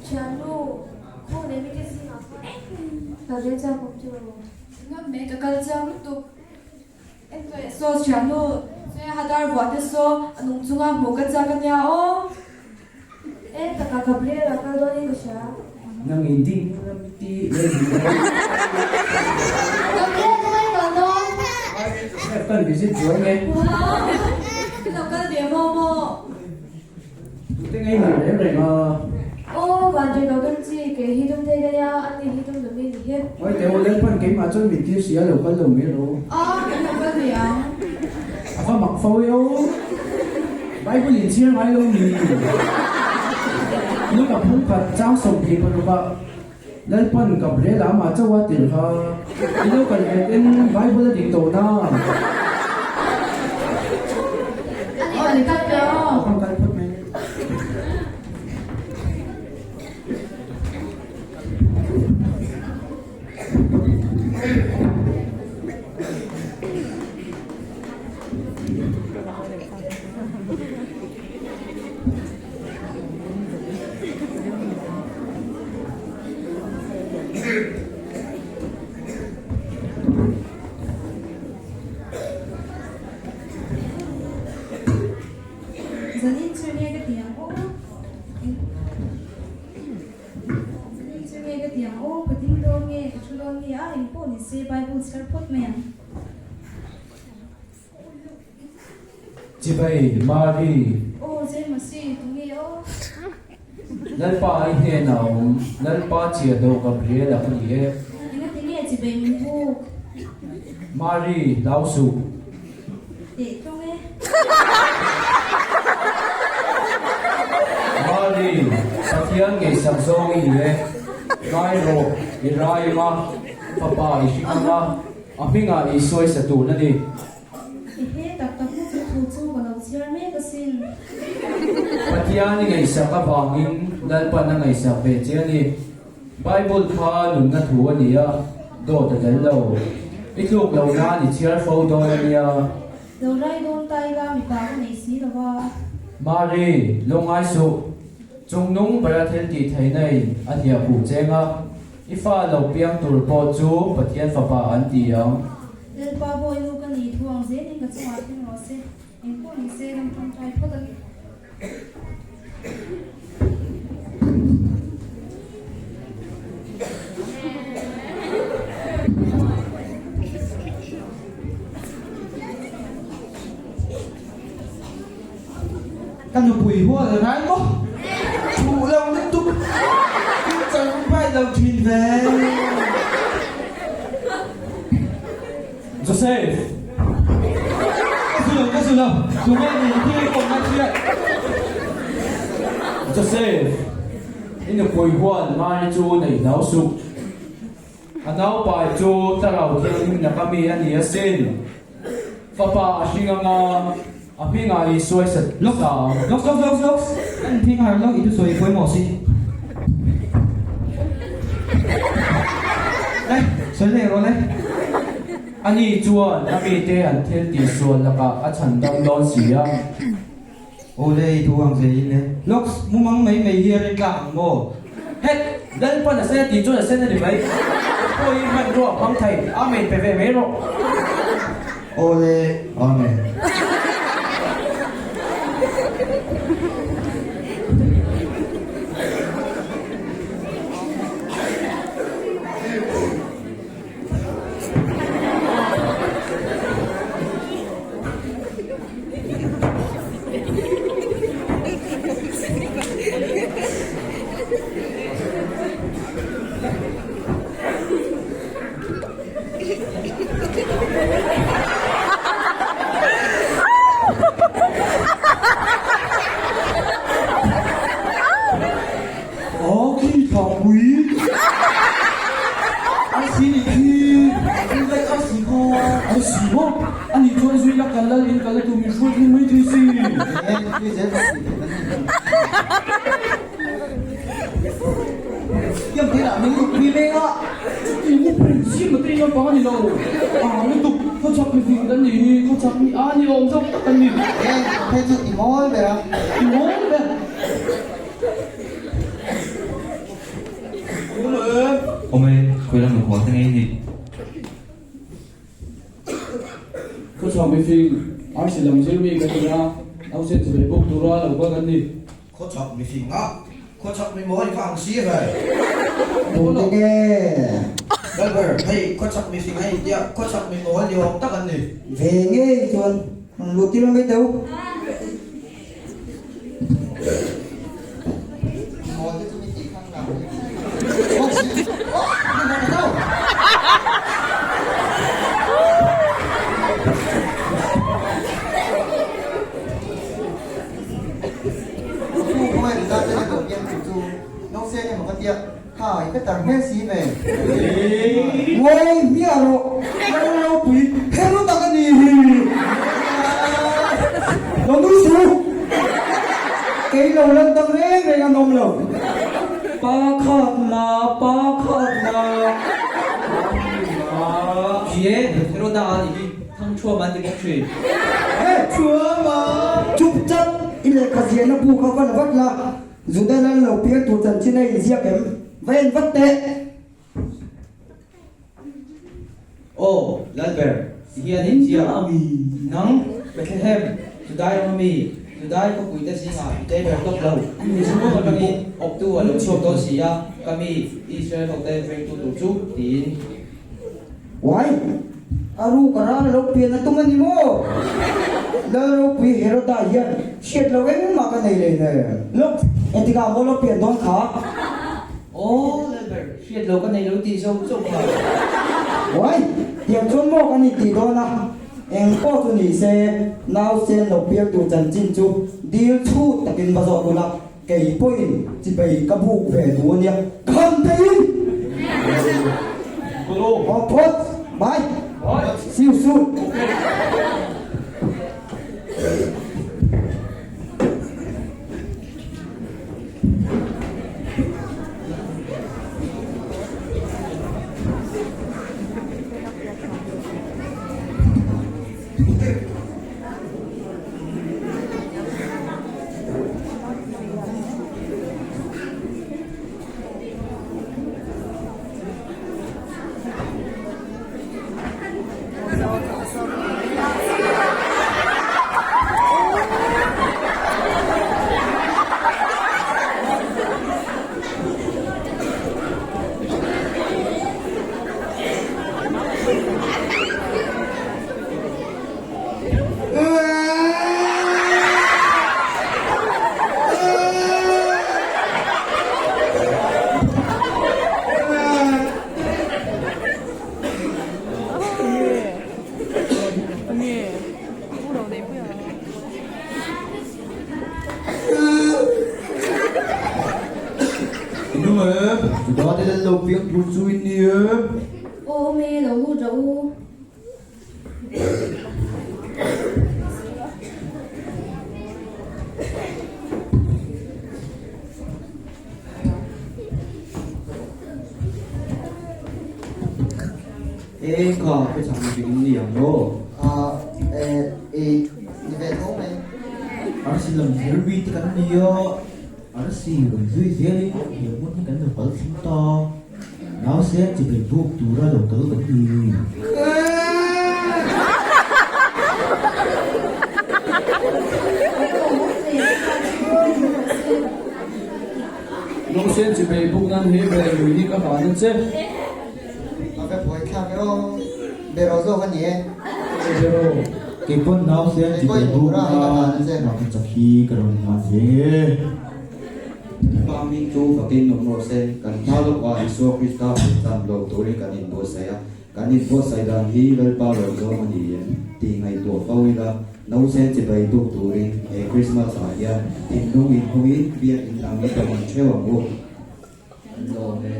Thiannu, khaw leh mite zingah khan kal ve chak awm chu rawh. Ngam mai ka kal chiang lutuk. Entuah saw thiannu, chuai hadar vuah te saw a nung chunga hmuh ka chak ania aw. E taka ka player a kal dawn in ka hria. Nang in ding lam ti leh ding lam. Ka player ka ngai kal dawn. Joseph kan visit zual nge. Ka lo kal ve maw maw. Tute ngei hmuh reng reng a. Aw van rei lo dum chi kei hi dum thei daih a, a ni hi dum dum i ni hi. Oi teh aw Lalpan keimah chuan min tir si a lo kal lo mai ro. A kan lo kal ve ang. A va mak fo e aw. Bible in chhiar ngai lo mi. Luka phungkhat chang 26 ah Lalpan Gabriela amah chauh a tirh kha i lo kal ve ten Bible a dik tawh na. A ni kan kal ve aw. Aw kan kal phawt mai. Zanin chu nge ka ti ang aw? Zanin chu nge ka ti ang aw? Ka ding dawn nge ka thu dawn nge a engpawh ni se Bible chhiar phawt mai ang. Chibai, Mari. Aw Zermasi, tunge aw? Lalpa i hnenah a awm, Lalpa chiah do Gabriel-a ka ni e. Engati nge chibai min buk? Mari, hlau suh. Teh tlawng e. Mari, Pathian ngaihsak zawng i ni e. Ngai rawh, i rai anga, fapa i hring anga, a hmingah i sawisa tun a ni. Ehe, tak tak na chu thu chu ka lo chhiar mek asin. Pathian i ngaihsak avangin Lalpan a ngaihsak ve che a ni. Bible kha nunna thu a ni a, dawt a tel lo. I tluk lo nan i chhiar fo dawn a nia. Lo rai dawn ta ila mipa ka nei si lo a. Mari, lo ngai suh. Chungnung bera thil tih theihna in a hliah khuh cheng a, i fa lo piang tur pawh chu Pathian fapa an ti ang. Lalpa bawi nu ka ni thu ang zelin ka chungah thleng rawh se, engpawh ni se ram tawngtai phawt ang. Ka nupui hual rai maw? Thuh lo lutuk, chang pai lo thin ve. Joseph! Ka su lo, ka su lo, tunge ni thil kawm na hriat? Joseph! I nupui hual Mari chu neih hlau suh. A naupai chu Thlarau Thianghlim laka mi a ni asin. Fapa a hring anga a hmingah i sawi sa Lawk, ta ang. lawk, lawk, lawk, lawk. An thing har lawk i thusawi pawimawh si. Le, sawi leh rawh le. Ani chuan a mite an thil tihsual lakah a chhan dam dawn si a. Aw le, i thu ang zelin le. Lawk, mumang mai mai hi a rin tlak ang maw? Het! Lalpan a sen a tih chuan a sen a ni mai. Pawi i hmanrua a hmang thei, Amen pe ve mai rawh. Aw le, Amen. Aw khi thapui a si ni khi zui a si kha a si maw a nih chuan zui la kal lal in kal la tur min hruai thung mai thei si. Tiang thil ah min lukpui mek a. Chuti ngawt pawhin zim a tei naupang a ni lo. A lutuk khawchhak mifing kan nih hi khawchhak mi a ni awm zawk tak kan ni. E phei chu i mawi ber a. I mawi ber. te nge i nih? Khawchhuak mifing, arsi lam zir mi ka ni a, nausen chawei bawk tura lo kal kan ni. Khawchhak mifing a, khawchhak mi mawi va ang si ve. Tute nge? Driver, hei khawchhak mifing a intia, khawchhak mi mawi ni awm tak an ni. Ve ngei chuan rawn lut tir mai teh u. Ngawi hmiah rawh, lal ropui her tak a ni hi. Lo nui suh, kei lo lan tak reng reng an awm lo. Pa khat ma, pa khat ma. Hie, Heroda a nih hi, Thangthuam an ti bawk thin. Thuama! Chup chat, i lehkha ziahna bu kha va la vat la, Juda lal lo piang tur chanchin a inziak em? Va en vat teh! Aw, Lalber, ti hian inziak a mi? Nang, Bethlehem, Judai ram a mi, Judai khawpuite zingah i tei ber tawp lo. I chhung atangin awptu a lo chhuak dawn si a, ka mi, Israel hote vengtu tur chu, tiin. Uai! A ruk a ral lo pian a tum a ni maw? Lal ropui Heroda hian hriat lo engmah ka nei lei nen. Lawk, engtikah maw lo pian dawn kha? Aw, Lalber, hriat lo ka nei lo tih zawk zawk kha. Uai! Tiang chuan maw kan intih dawn a? Eng pawh chu ni se, nausen lo piang tur chanchin chu dil chhut takin va zawt ula, Kei pawhin chipei ka buk ve duh a nia, kham theiin! Aw phawt, bye! See you soon! Aw me lo lut rawh u. Eng kha ka chang bik in ni ang maw? E, ni ve tho mai. Arsi lam zir mi te kan ni a, arsi rawn zui zelin he hmun hi kan lo kal thleng ta. Nausen chibai buk tura lo kal kan ni. Nausen chibai buk nan hi ber lui hi ka hlan a che. A va buai thlak e aw. Beraw zawk a ni e. Beraw. Keipawn nausen chibai buk nan mahni hi ka rawn hlan ve nge. Pa hming chu fakin awm rawh se, kan hma lawkah Isua Krista hmuh chan lawm turin kan inbuatsaih a, kan inbuatsaih dan hi Lalpa lo zawng a ni em tih ngaihtuah fo ila, nausen chibai tuk turin he Krismas ah hian thinlung inhawngin biak in lam i tawng theuh ang u. An lawm e.